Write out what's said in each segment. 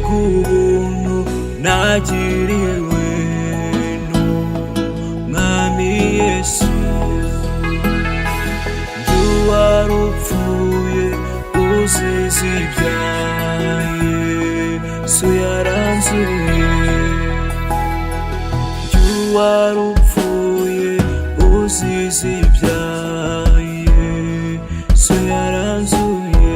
Mbega ubuntu nagiriwe n'Umwami Yesu! Wari upfuye uzize ibyaha, Yesu yaranzuye. Wari upfuye uzize ibyaha, Yesu yaranzuye.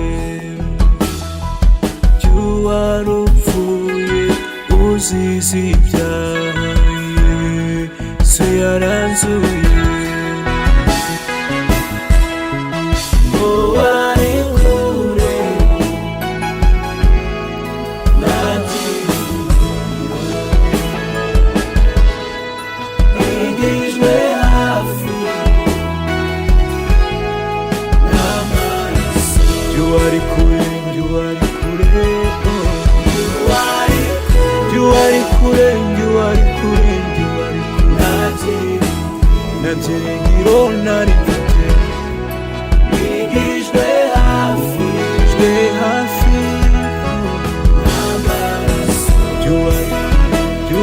Wari upfuye uzize ibyaha, Yesu yaranzuye. Wari kure, nigijwe hafi n'amaraso. Wari kure, wari kure, wari kure, wari kure, wari kure, nta byiringiro nari mfite. Nigijwe hafi, nigijwe hafi n'amaraso.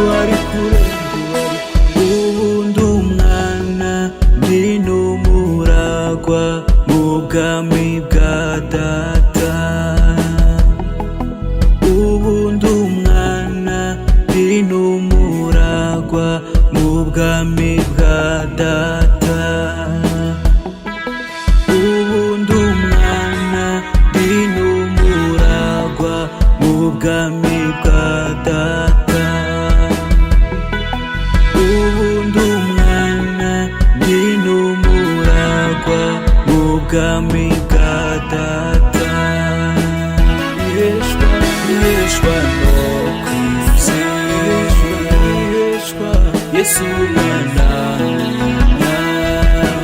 Wari kure, ubu ndi umwana, ndi n'umuragwa mu bwami bwa Data. Ubu ndi umwana, ndi n'umuragwa mu bwami bwa Data. Ubu ndi umwana, ndi n'umuragwa mu bwami bwa Data. Ubu ndi umwana, ndi n'umuragwa mu bwami bwa Data. Biheshwa, biheshwa no kwizera Yesu mwana.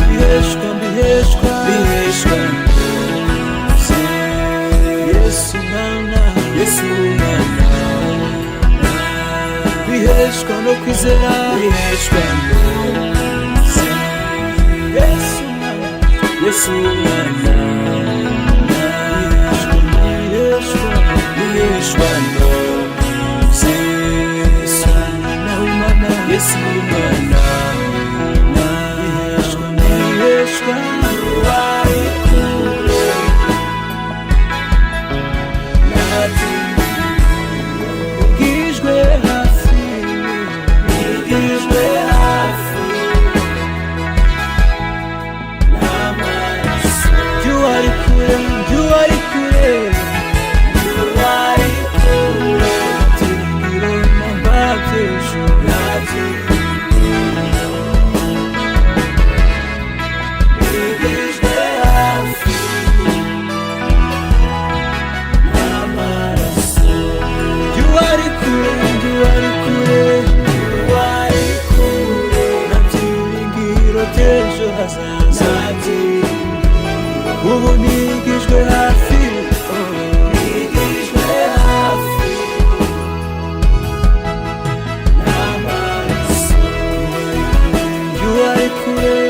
Biheshwa, biheshwa, biheshwa Yesu mwana, Yesu mwana. Biheshwa no kwizera, biheshwa no kwizera Yesu mwana, Yesu mwana. Biheshwa, biheshwa no kwizera Yesu mwana. Biheshwa, biheshwa. Wari kure, nigijwe hafi, nigijwe hafi n'amaraso. Wari kure, wari kure, wari kure, byiringiro namba by'ejo. Nigijwe hafi n'amaraso. Wari kure, wari kure, wari kure, nta byiringiro by'ejo hazaza. Ubu nigijwe hafi, nigijwe hafi n'amaraso. Wari kure,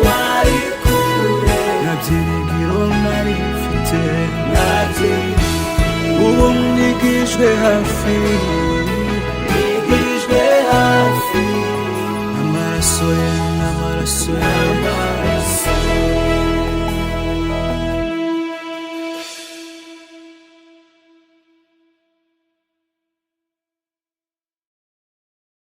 wari kure, nta byiringiro nari mfite. Ubu nigijwe hafi, nigijwe hafi amaraso ye, amaraso ye.